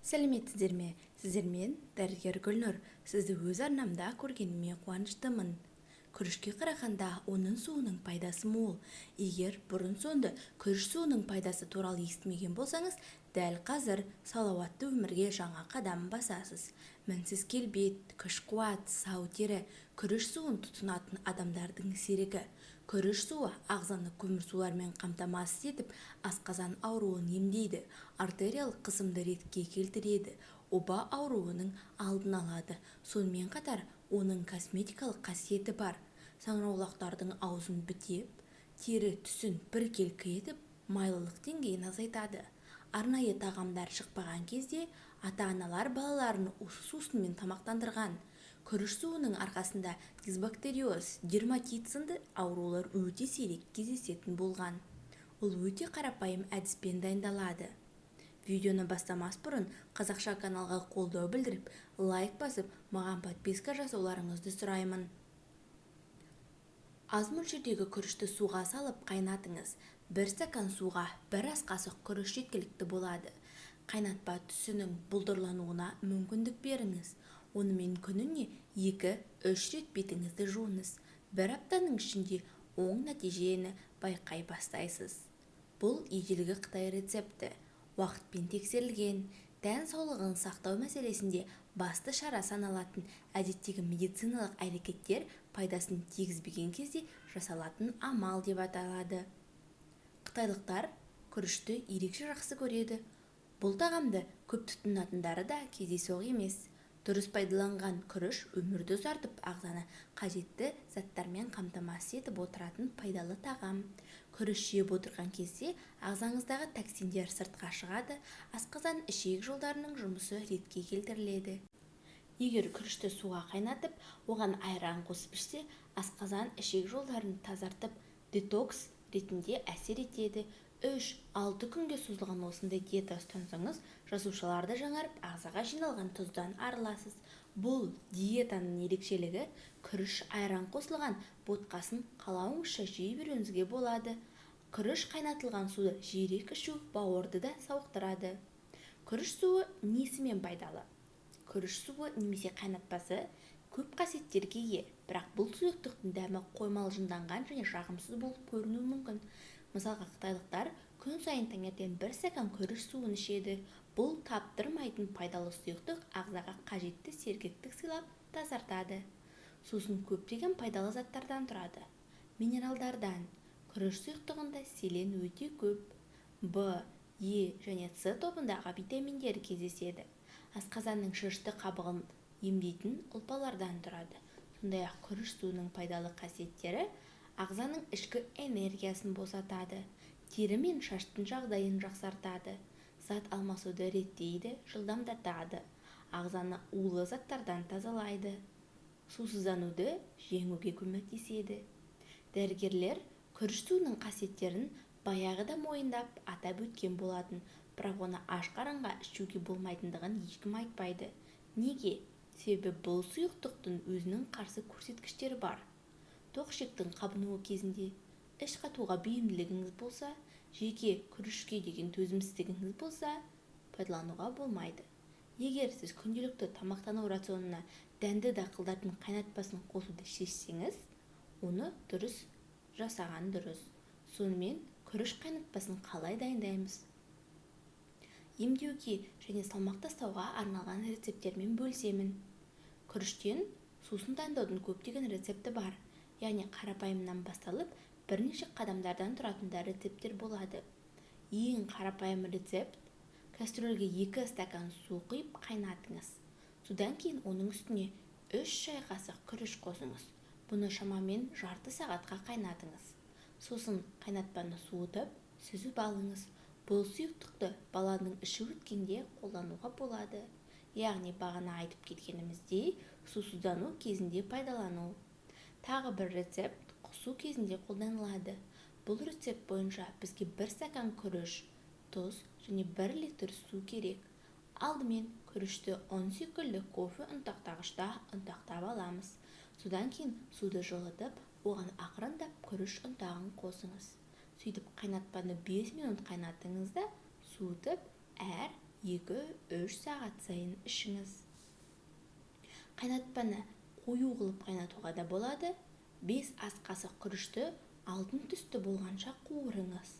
Сәлеметсіздер ме? Сіздермен дәрігер Гүлнұр. Сізді өз арнамда көргеніме қуаныштымын. Күрішке қарағанда оның суының пайдасы мол. Егер бұрын-соңды күріш суының пайдасы туралы естімеген болсаңыз, дәл қазір салауатты өмірге жаңа қадам басасыз. Мінсіз келбет, күш-қуат, сау тері күріш суын тұтынатын адамдардың серігі. Күріш суы ағзаны көмірсулармен қамтамасыз етіп, асқазан ауруын емдейді, артериялық қысымды ретке келтіреді, оба ауруының алдын алады. Сонымен қатар оның косметикалық қасиеті бар. Саңырауқұлақтардың аузын бітеп, тері түсін біркелкі етіп, майлылық деңгейін азайтады. Арнайы тағамдар шықпаған кезде ата-аналар балаларын осы сусынмен тамақтандырған. Күріш суының арқасында дисбактериоз, дерматит сынды аурулар өте сирек кездесетін болған. Ол өте қарапайым әдіспен дайындалады. Видеоны бастамас бұрын қазақша каналға қолдау білдіріп, лайк басып, маған подписка жасауларыңызды сұраймын. Аз мөлшердегі күрішті суға салып қайнатыңыз. Бір стакан суға бір ас қасық күріш жеткілікті болады. Қайнатпа түсінің бұлдырлануына мүмкіндік беріңіз. Онымен күніне 2-3 рет бетіңізді жуыңыз. Бір аптаның ішінде оң нәтижені байқай бастайсыз. Бұл ежелгі қытай рецепті. Уақытпен тексерілген, тән саулығын сақтау мәселесінде басты шара саналатын әдеттегі медициналық әрекеттер пайдасын тигізбеген кезде жасалатын амал деп аталады. Қытайлықтар күрішті ерекше жақсы көреді. Бұл тағамды көп тұтынатындары да кездейсоқ емес. Дұрыс пайдаланған күріш өмірді ұзартып, ағзаны қажетті заттармен қамтамасыз етіп отыратын пайдалы тағам. Күріш жеп отырған кезде ағзаңыздағы токсиндер сыртқа шығады, асқазан ішек жолдарының жұмысы ретке келтіріледі. Егер күрішті суға қайнатып, оған айран қосып ішсе, асқазан ішек жолдарын тазартып, детокс ретінде әсер етеді. 3-6 күнге созылған осындай диета ұстансаңыз, жасушалар да жаңарып, ағзаға жиналған тұздан арыласыз. Бұл диетаның ерекшелігі күріш айран қосылған ботқасын қалауыңызша жей беруіңізге болады. Күріш қайнатылған суды жиірек ішу бауырды да сауықтырады. Күріш суы несімен пайдалы? Күріш суы немесе қайнатпасы көп қасиеттерге ие, бірақ бұл сұйықтықтың дәмі қоймалжыңданған және жағымсыз болып көрінуі мүмкін. Мысалға, қытайлықтар күн сайын таңертең бір стакан күріш суын ішеді. Бұл таптырмайтын пайдалы сұйықтық ағзаға қажетті сергектік сыйлап тазартады. Сусын көптеген пайдалы заттардан тұрады. Минералдардан. Күріш сұйықтығында селен өте көп. Б, Е және С тобындағы витаминдер кездеседі. Асқазанның шырышты қабығын емдейтін ұлпалардан тұрады. Сондай-ақ күріш суының пайдалы қасиеттері ағзаның ішкі энергиясын босатады, тері мен шаштың жағдайын жақсартады, зат алмасуды реттейді, жылдамдатады, ағзаны улы заттардан тазалайды, сусыздануды жеңуге көмектеседі. Дәрігерлер күріш суының қасиеттерін баяғыда мойындап атап өткен болатын, бірақ оны аш қарынға ішуге болмайтындығын ешкім айтпайды. Неге? Себебі бұл сұйықтықтың өзінің қарсы көрсеткіштері бар. Тоқ ішектің қабынуы кезінде, іш қатуға бейімділігіңіз болса, жеке күрішке деген төзімсіздігіңіз болса, пайдалануға болмайды. Егер сіз күнделікті тамақтану рационына дәнді дақылдардың қайнатпасын қосуды шешсеңіз, оны дұрыс жасаған дұрыс. Сонымен күріш қайнатпасын қалай дайындаймыз? Емдеуге және салмақ тастауға арналған рецепттермен бөлісемін. Күріштен сусын дайындаудың көптеген рецепті бар. Яғни қарапайымнан басталып, бірнеше қадамдардан тұратын да рецепттер болады. Ең қарапайым рецепт: кастрюльге 2 стакан су құйып қайнатыңыз. Содан кейін оның үстіне 3 шай қасық күріш қосыңыз. Бұны шамамен жарты сағатқа қайнатыңыз. Сосын қайнатпаны суытып, сүзіп алыңыз. Бұл сұйықтықты баланың іші өткенде қолдануға болады. Яғни бағана айтып кеткеніміздей, сусыздану кезінде пайдалану. Тағы бір рецепт құсу кезінде қолданылады. Бұл рецепт бойынша бізге 1 стакан күріш, тұз және 1 литр су керек. Алдымен күрішті ұн секілді кофе ұнтақтағышта ұнтақтап аламыз. Содан кейін суды жылытып, оған ақырындап күріш ұнтағын қосыңыз. Сөйтіп қайнатпаны 5 минут қайнатыңыз да, суытып, әр 2-3 сағат сайын ішіңіз. Қайнатпаны қою қылып қайнатуға да болады. 5 ас қасық күрішті алтын түсті болғанша қуырыңыз.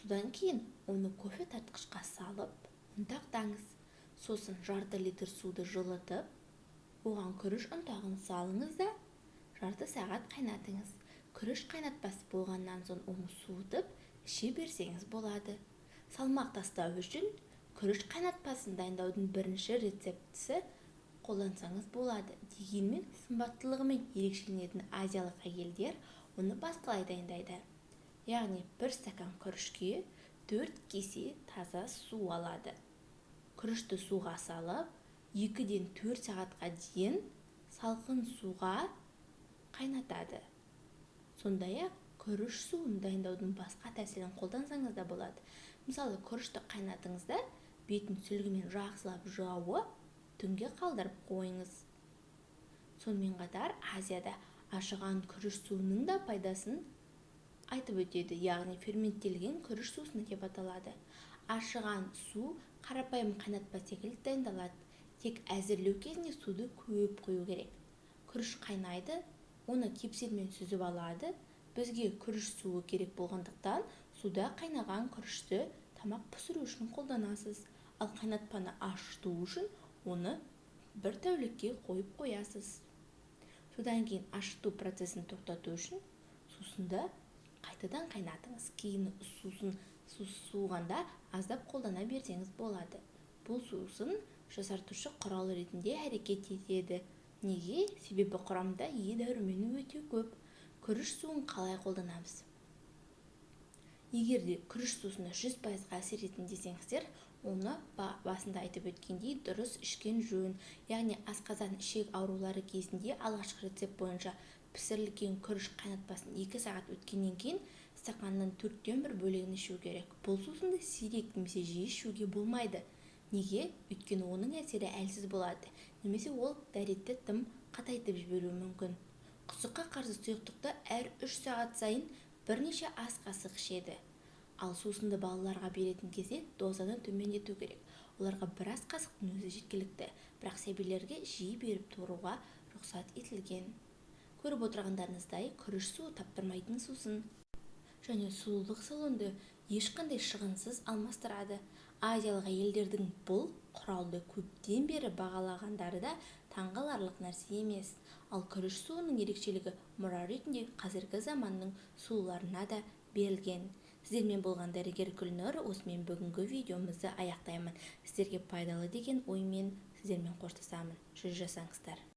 Содан кейін оны кофе тартқышқа салып, ұнтақтаңыз. Сосын жарты литр суды жылытып, оған күріш ұнтағын салыңыз да, жарты сағат қайнатыңыз. Күріш қайнатпасы болғаннан соң оны суытып, іше берсеңіз болады. Салмақ тастау үшін күріш қайнатпасын дайындаудың бірінші рецептісі қолдансаңыз болады. Дегенмен сымбаттылығымен ерекшеленетін азиялық әйелдер оны басқалай дайындайды. Яғни 1 стакан күрішке 4 кесе таза су алады. Күрішті суға салып, 2-4 сағатқа дейін салқын суға қайнатады. Сондай-ақ күріш суын дайындаудың басқа тәсілін қолдансаңыз да болады. Мысалы, күрішті қайнатыңыз да, бетін сүлгімен жақсылап жауып, түнге қалдырып қойыңыз. Сонымен қатар Азияда ашыған күріш суының да пайдасын айтып өтеді, яғни ферменттелген күріш сусыны деп аталады. Ашыған су қарапайым қайнатпа секілді дайындалады. Тек әзірлеу кезінде суды көп құю керек. Күріш қайнайды, оны кепселмен сүзіп алады. Бізге күріш суы керек болғандықтан суда қайнаған күрішті тамақ пісіру үшін қолданасыз. Ал қайнатпаны ашыту үшін оны бір тәулікке қойып қоясыз. Содан кейін ашыту процесін тоқтату үшін сусынды қайтадан қайнатыңыз. Кейін сусын суығанда аздап қолдана берсеңіз болады. Бұл сусын жасартушы құрал ретінде әрекет етеді. Неге? Себебі құрамында Е дәрумені өте көп. Күріш суын қалай қолданамыз? Егер де күріш сусыны 100%-ға әсер ететін десеңіздер, оны басында айтып өткендей дұрыс ішкен жөн. Яғни асқазан ішек аурулары кезінде алғашқы рецепт бойынша пісірілген күріш қайнатпасын 2 сағат өткеннен кейін стаканның 1/4 бөлігін ішу керек. Бұл сусынды сирек немесе жиі ішуге болмайды. Неге? Өйткені оның әсері әлсіз болады, немесе ол дәретті тым қатайтып жіберуі мүмкін. Құсыққа қарсы сұйықтықты әр 3 сағат сайын бірнеше ас қасық ішеді. Ал сусынды балаларға беретін кезде дозаны төмендету керек. Оларға бір ас қасықтың өзі жеткілікті, бірақ сәбилерге жиі беріп тұруға рұқсат етілген. Көріп отырғандарыңыздай, күріш суы таптырмайтын сусын. Және сұлулық салонды ешқандай шығынсыз алмастырады. Азиялық әйелдердің бұл құралды көптен бері бағалағандары да таңғаларлық нәрсе емес. Ал күріш суының ерекшелігі мұра ретінде қазіргі заманның сұлуларына да берілген. Сіздермен болған дәрігер Гүлнұр, осымен бүгінгі видеомызды аяқтаймын. Сіздерге пайдалы деген оймен сіздермен қоштасамын. Жүз жасаңыздар.